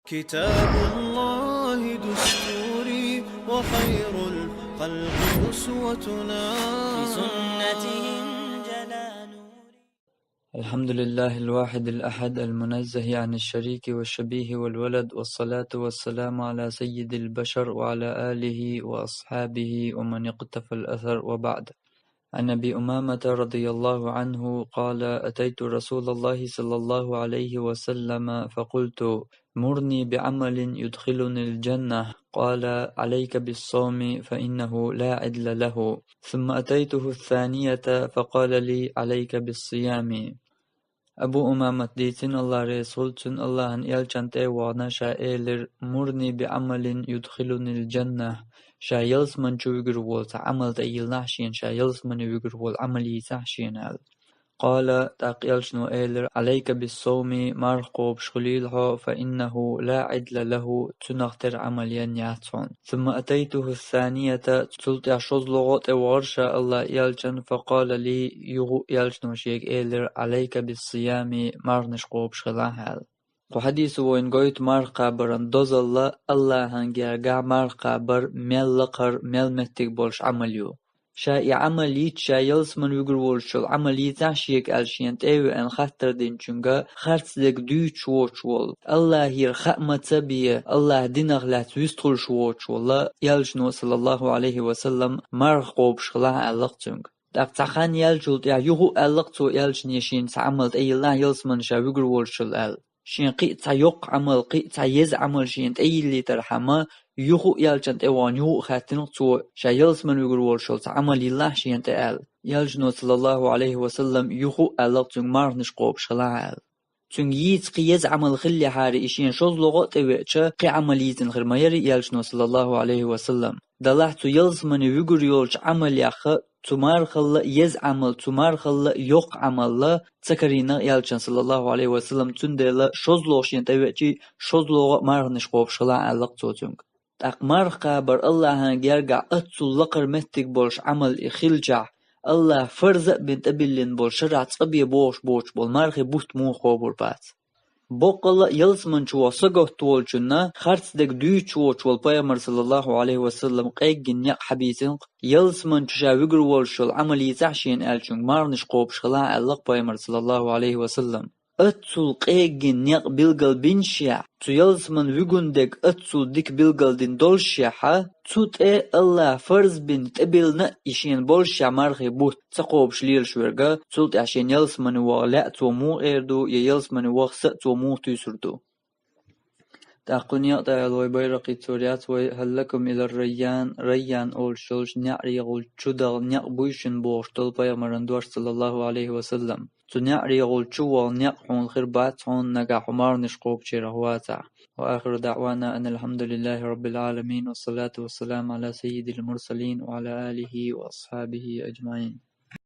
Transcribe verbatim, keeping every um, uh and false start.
كتاب الله دستوري وخير الخلق أسوتنا. بسنته انجلى نوري. الحمد لله الواحد الأحد المنزه عن الشريك والشبيه والولد، والصلاة والسلام على سيد البشر وعلى آله وأصحابه ومن اقتفى الأثر، وبعد. عن أبي أمامة رضي الله عنه قال: أتيت رسول الله صلى الله عليه وسلم فقلت: مرني بعمل يدخلني الجنة. قال: عليك بالصوم فإنه لا عدل له. ثم أتيته الثانية فقال لي: عليك بالصيام. Абу Умамат дийцина, Аллах реза хуьлда цунна, Аллахьан элчан тӀе а вахана, ша элира: مرني بعمل يدخلني الجنة. Ша ялсман чу вуьгур волу цхьа Ӏамал тӀе йиллахь шена, ша ялсмане вуьгур волу Ӏамал йийцахь шена аьлла. قال, тӀаккха элчано элира: عليك بالصوم, марха кхобуш хуьлийла хьо, فإنه لا عدل له, цунах тера Ӏамал ян яц хьуна. ثم أتيته الثانية, цул тӀаьхьа шозлагӀа а тӀе вахара ша Аллахьан элчан, فقال لي, юха а элчано шега элира: عليك بالصيام, марханаш кхобуш хилахь аьлла. Кху хьадисо вайна гойту марха кхабаран дозалла, Аллахьан гергахь марха кхабар мел лакхара, мел меттиг болуш Ӏамал ю. Ша и Ӏамал йича, ша ялсмане вуьгур волуш йолу Ӏамал йийцахь шега аьлла шена тӀе а веана хаттар динчуьнга, харц дерг дуьйцуш воцуш волу, Аллахьера хаа ма ца бен, Аллахьан динах лаьцна вистхуьлуш воцуш волу, элчано, саллаллаху Ӏалайхи ва саллам, марха кхобуш хилахь аьлла-кх цуьнга. ТӀаккха цхьа хан яьллачул тӀаьхьа юха а аьлла-кх цо элчане шена цхьа Ӏамал тӀе йиллахь ялсмане ша вуьгур волуш йолу аьлла. Шена кхин а цхьа йоккха Ӏамал, кхин а цхьа еза Ӏамал шена тӀе йиллийтархьама, юха а элчан тӀе вахана юха а хаьттина-кх цо, ша ялсмане вуьгур волуш йолу цхьа Ӏамал йиллахь шена тӀе аьлла. Элчано, саллаллаху Ӏалайхи ва саллам, юха а аьлла-кх цуьнга марханаш кхобуш хилахь аьлла. Цуьнга йийца кхин еза Ӏамал хиллехьара, и шена шозлагӀа а тӀе веача, кхин Ӏамал йийцина хир ма яра элчано, саллаллаху Ӏалайхи ва саллам. Делахь цу ялсмане вуьгур йолчу Ӏамалех цу мархалла а еза Ӏамал, цу мархалла а йоккха Ӏамалла ца карийна элчан, саллаллаху Ӏалайхи ва саллам, цундела шозлагӀа шена тӀе веачий, шозлагӀа а марханаш кхобуш хилахь аьлла-кх цо цуьнга. ТӀаккха марха кхабар Аллахьан гергахь аццул лакхара меттиг болуш Ӏамал и хилчахь, Аллахьа фарз а бина тӀебиллина болу шарахь цкъа бен богӀуш боцуш болу мархийн бутт муха кхобур бац? Боккъалла а ялсмане чу ваха сагатта волчунна харц дерг дуьйцуш воцуш волу пайхамар, саллаллаху Ӏалайхи ва саллам, къеггина некъ хьабийцина-кх, ялсмане чу ша вуьгур волуш йолу Ӏамал йийцахь шена аьллачуьнга марханаш кхобуш хилахь аьлла-кх пайхамар, саллаллаху Ӏалайхи ва саллам. Аццул къеггина некъ билгалбинашехь, цу ялсмане вуьгун дерг аццул дика билгалдина доллушехьа, цу тӀе Аллахьа фарз бина тӀебиллина а и шена боллушехь мархийн бутт ца кхобуш лелаш верг, цул тӀаьхьа шена ялсмане ваха лаьа цо муха эр ду, я ялсмане ваха са а цо муха туьйсур ду? ТӀаккха кху некъа тӀехь вай байракх йицор яц вай: هل لكم إلى الريان, Райян олуш йолчу неӀарехула чу даха некъ буй шуна бохуш долу пайхамаран дош, саллаллаху Ӏалайхи ва саллам. Цу неӀарехула чу ваха некъ хьуна хир бац хьуна, нагахь хьо марханаш кхобучарах вацахь. وآخر دعوانا أن الحمد لله رب العالمين، والصلاة والسلام على سيد المرسلين وعلى آله وأصحابه أجمعين.